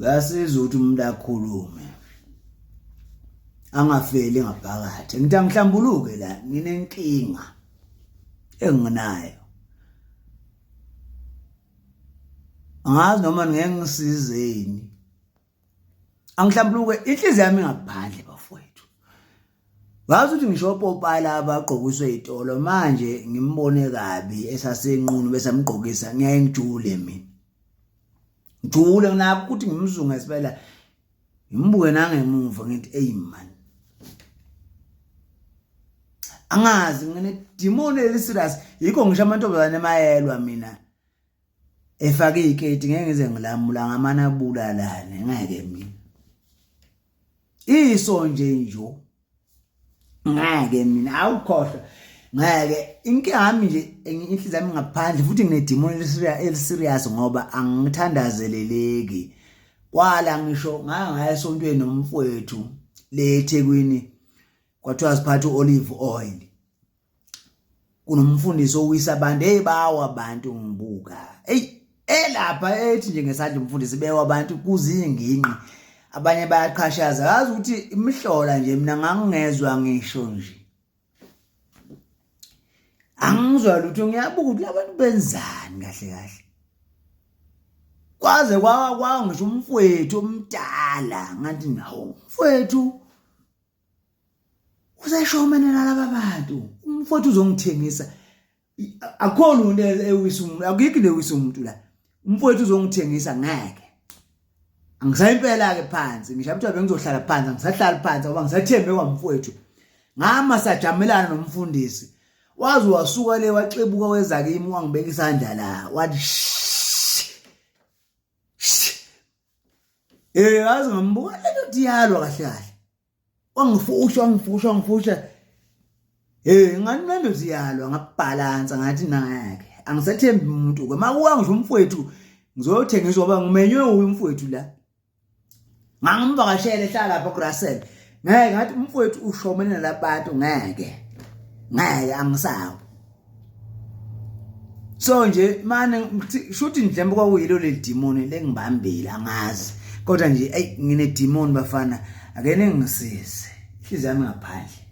Kuyasiza ukuthi umuntu akhulume angafeli ngaphakathi. Ngithi angihlambuluke la, nginenkinga enginayo. Angazi noma ngeke ngisizeni. Angihlambuluke inhliziyo yami ngaphandle bafowethu. Wazi ukuthi ngisho opopayi laba abagqokiswe itolo manje ngimbone kabi esasenqunu bese amgqokisa ngiyaye ngijule mina. Ngijule nginakho ukuthi ngimzunge sibela ngimbuke nangemuva ngithi ey man. Angazi ngine demon eli serious yikho ngisho amantombazane emayelwa mina. Efake iketi ngeke ngize ngilamula ngamana abulalane ngeke mina. Iso nje njo ngeke mina awukhohlwa ngeke inkinga yami nje inhliziyo yami ngaphandle futhi nginedimoni eliserious ngoba angithandazeleleki kwala ngisho ngake ngaya esontweni nomfowethu le eThekwini kwathiwa siphathe u-olive oil kunomfundisi owisa abantu hey bawa abantu ngibuka hey elapha ethi nje ngesandla umfundisi bewa abantu kuzinginqi abanye bayaqhashaza yazi ukuthi imihlola nje mina ngangingezwa ngisho nje angizwa lutho ngiyabuka ukuthi labantu benzani kahle kahle kwaze kwawa kwa ngisho umfowethu omdala ngathi nawo umfowethu Useshomene nalaba bantu. Umfowethu uzongithengisa. Akukho lutho ewisa umuntu, akukho into ewisa umuntu la. Umfowethu uzongithengisa ngeke. Angisayimpela ke phansi, ngisho kuthiwa bengizohlala phansi, angisahlali phansi ngoba ngisathembe kwamfowethu. Ngama sajamelana nomfundisi. Waze wasuka le waxebuka weza kimi wangibeka isandla la, wathi Eh yazi ngambuka le nto iyalwa kahle kahle. Wangifusha wangifusha wangifusha. Eh ngani le nto ziyalwa ngabhalansa ngathi nake angisathembi umuntu ke makuwa ngisho umfowethu ngizothengiswa ngoba ngimenywe uyu umfowethu la. Ngangimvakashele ehlala lapha kuRussell. Ngeke ngathi umfowethu ushomene nalabantu ngeke. Ngeke angisawo. So nje mane shuthi mhlawumbe kwakuyilo leli demon lengibambile angazi. Kodwa nje ey ngine demon bafana ake ningisize. Inhliziyo yami ngaphandle.